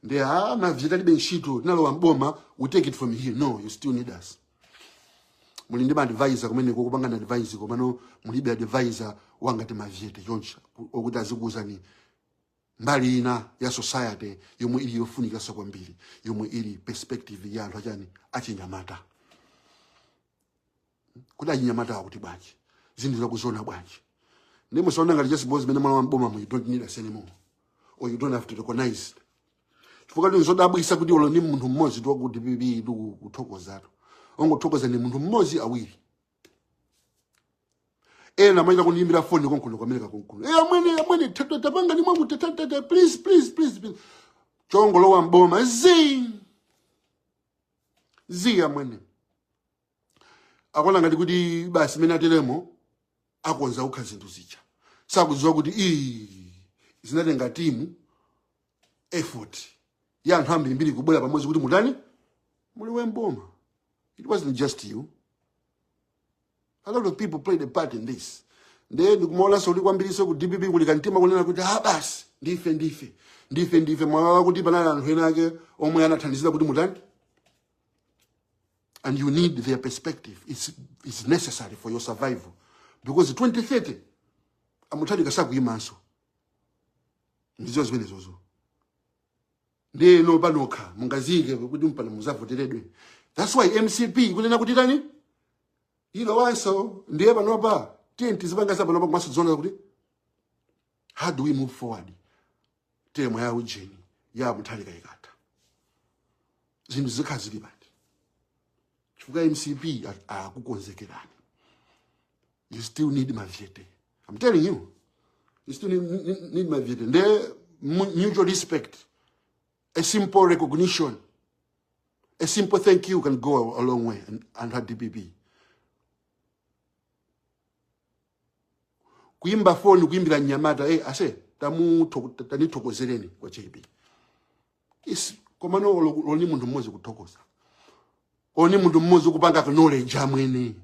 Ndi a Mavyete alibe ntchito, tinalowa mboma, we take it from here. No, you still need us. Muli ndi ma advisor kumeneko kupanga na advice, komano mulibe advisor wangati Mavyete choncho okuti azikuwuzani mbali ina ya society yomwe ili yofunikanso kwambiri, yomwe ili perspective ya anthu achani, achinyamata, kuti achinyamata akuti bwanji, zinthu zakuziona bwanji. Ndi musaona ngati just because mene mwalowa mboma, you don't need us anymore or you don't have to recognize, chifukwa ndi nzodabwisa kuti olo ndi munthu mmodzi wa ku DPP ndikuthokozatu, ongothokoza ni munthu mmodzi, awiri. Ena amachita kundiyimbira foni konkuno ku America konkuno: "Eh, amwene, amwene, tapanga ni mwamu, tata, please, please, please, please." Chongolowa mboma zi zi, amwene, akuona ngati kuti basi mene ateremo akonza kukha zinthu zija. Sakudziwa kuti ii zinatenga team effort ya anthu ambirimbiri kubwera pamodzi kuti mutani, mulowe mboma. It wasn't just you, a lot of people played a part in this. Ndiye ndikumaonanso kuti kwambiriso ku DPP kuli kantima kunena kuti, ah, basi, ndife, ndife, ndife, ndife. Mwawawa kuti panali anthu ena ake omwe anathandizira kuti mutani, and you need their perspective. It's necessary for your survival because 2030 a Mutharika sakuyimanso, ndizo zimenezozo. Ndeno panokha mungazike kuti mpano muzavoteredwe. That's why MCP kunena kuti tani, ilowanso. Ndiye panopa tiye tizipangasa panopa kumaso ziona kuti how do we move forward. Term ya ujeni ya Mutharika ikatha, zinthu zikhala zili pati? Chifukwa MCP akukonzekerani. You still need Mavyete, I'm telling you, you still need Mavyete. Nde mutual respect, a simple recognition, a simple thank you can go a long way. And her DPP kuimba foni, kuimbira mnyamata, hey, ase, tanithokozereni kwa JB is komano olo ni munthu mmodzi kuthokoza, oni munthu mmodzi kupanga acknowledge, amwene.